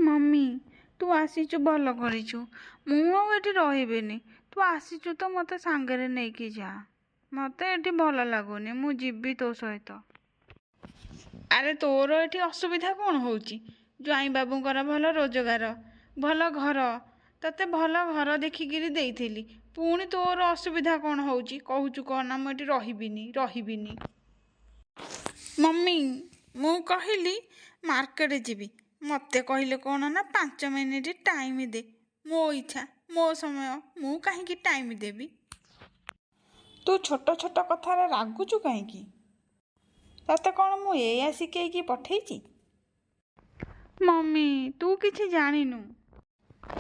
Mummy, ତୁ ଆସିଛୁ ଭଲ କରିଛୁ। ମୁଁ ଆଉ ଏଠି ରହିବିନି। ତୁ ଆସିଛୁ ତ ମୋତେ ସାଙ୍ଗରେ ନେଇକି ଯା। ମୋତେ ଏଠି ଭଲ ଲାଗୁନି, ମୁଁ ଯିବି ତୋ ସହିତ। ଆରେ ତୋର ଏଠି ଅସୁବିଧା କ'ଣ ହେଉଛି? ଜ୍ୱାଇଁ ବାବୁଙ୍କର ଭଲ ରୋଜଗାର, ଭଲ ଘର, ତୋତେ ଭଲ ଘର ଦେଖିକିରି ଦେଇଥିଲି। ପୁଣି ତୋର ଅସୁବିଧା କ'ଣ ହେଉଛି? କହୁଛୁ କ'ଣ ନା ମୁଁ ଏଠି ରହିବିନି ରହିବିନି। ମମି, ମୁଁ କହିଲି ମାର୍କେଟ ଯିବି, ମୋତେ କହିଲେ କ'ଣ ନା 5 ମିନିଟ୍ ଟାଇମ୍ ଦେ। ମୋ ଇଚ୍ଛା, ମୋ ସମୟ, ମୁଁ କାହିଁକି ଟାଇମ୍ ଦେବି? ତୁ ଛୋଟ ଛୋଟ କଥାରେ ରାଗୁଛୁ କାହିଁକି? ତତେ କ'ଣ ମୁଁ ଏଇଆ ଶିଖେଇକି ପଠେଇଛି? ମମି, ତୁ କିଛି ଜାଣିନୁ।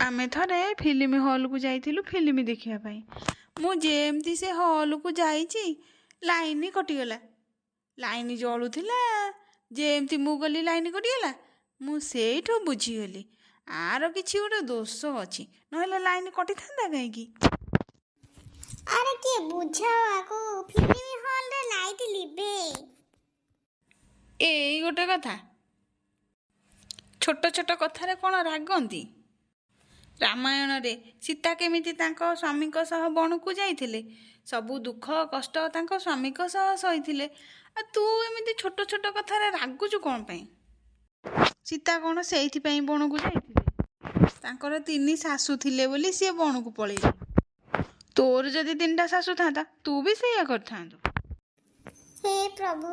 ଆମେ ଥରେ ଫିଲ୍ମ ହଲ୍କୁ ଯାଇଥିଲୁ ଫିଲ୍ମ ଦେଖିବା ପାଇଁ। ମୁଁ ଯେମିତି ସେ ହଲ୍କୁ ଯାଇଛି, ଲାଇନ୍ କଟିଗଲା। ଲାଇନ୍ ଜଳୁଥିଲା, ଯେମିତି ମୁଁ ଗଲି ଲାଇନ୍ କଟିଗଲା। ମୁଁ ସେଇଠୁ ବୁଝିଗଲି ଆର କିଛି ଗୋଟେ ଦୋଷ ଅଛି, ନହେଲେ ଲାଇନ୍ କଟିଥାନ୍ତା କାହିଁକି? ଆରେ କିଏ ବୁଝାଅ ଆକୁ, ଫିଲ୍ମ ହଲରେ ଲାଇଟ୍ ଲିଭେ। ଏଇ ଗୋଟେ କଥା, ଛୋଟ ଛୋଟ କଥାରେ କ'ଣ ରାଗନ୍ତି? ରାମାୟଣରେ ସୀତା କେମିତି ତାଙ୍କ ସ୍ୱାମୀଙ୍କ ସହ ବଣକୁ ଯାଇଥିଲେ, ସବୁ ଦୁଃଖ କଷ୍ଟ ତାଙ୍କ ସ୍ୱାମୀଙ୍କ ସହ ସହିଥିଲେ। ଆଉ ତୁ ଏମିତି ଛୋଟ ଛୋଟ କଥାରେ ରାଗୁଛୁ କ'ଣ ପାଇଁ? ସୀତା କ'ଣ ସେଇଥିପାଇଁ ବଣକୁ ଯାଇଥିଲେ? ତାଙ୍କର 3 ଶାଶୁ ଥିଲେ ବୋଲି ସିଏ ବଣକୁ ପଳେଇଲେ। ତୋର ଯଦି 3ଟା ଶାଶୁ ଥାନ୍ତା, ତୁ ବି ସେଇଆ କରିଥାନ୍ତୁ। ହେ ପ୍ରଭୁ।